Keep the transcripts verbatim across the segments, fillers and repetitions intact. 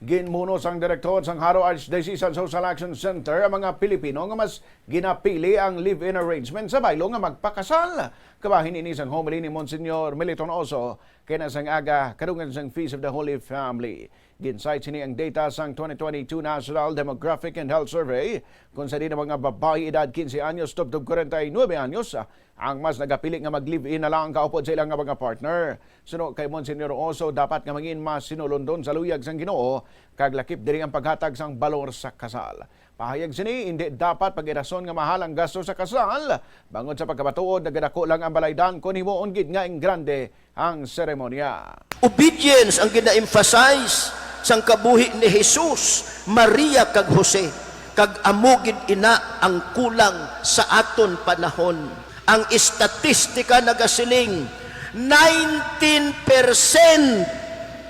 Ginmuno sang direktor sang Jaro Archdiocese Social Action Center ang mga Pilipino nga mas ginapili ang live-in arrangement sa baylo nga magpakasal. Kabahin ini sang homily ni Monsignor Militon Oso kay na sang aga kadungan sang Feast of the Holy Family. Gin-cite sini ang data sang twenty twenty-two National Demographic and Health Survey, kung sa diin ang mga babayi edad quince anyos tubtob forty-nueve anyos ang mas nagapili nga mag-live-in na lang kaupod sa ilang nga mga partner. Suno kay Monsignor Oso, dapat nga mangin mas sinulundon sa luyag sang Ginoo kag lakip diri ang paghatag sang balor sa kasal. Pahayag sini, indi dapat pag-irason nga mahal ang gasto sa kasal, bangod sa pagkamatuod nagadako lang ang balaydan kon himuon gid nga ingrande ang seremonya. Obedience ang gina-emphasize sang kabuhi ni Jesus, Maria, kag Jose, kag amo gid ina ang kulang sa aton panahon. Ang estatistika nagasiling, nineteen percent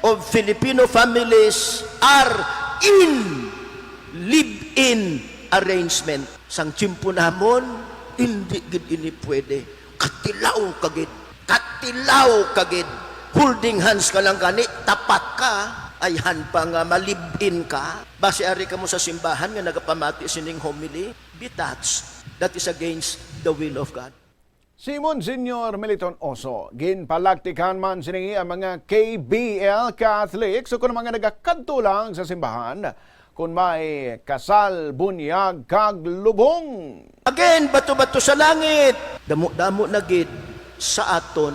of Filipino families are in live-in arrangement. Sang tiyempo namon, indi gid ini pwede. Katilaw ka gid. Katilaw ka gid. Holding hands ka lang gani, tapat ka. Ayhan pa nga ma-live-in ka. Basi ari kamo sa simbahan nga nagapamati sining homily, be touched. That is against the will of God. Si Monsignor Militon Oso, ginpalaktikan man sini ang mga K B L Catholics ukon ang mga nagakadto lang sa simbahan kon may kasal, bunyag, kag lubong. Again, bato-bato sa langit. Damo-damo na gid sa aton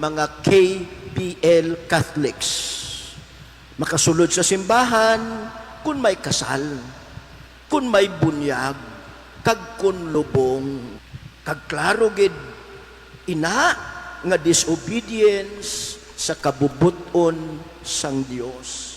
mga K B L Catholics. Makasulod sa simbahan kun may kasal, kun may bunyag, kag kun lubong. Kag klaro gid, ina nga disobedience sa kabubot-on sang Dios.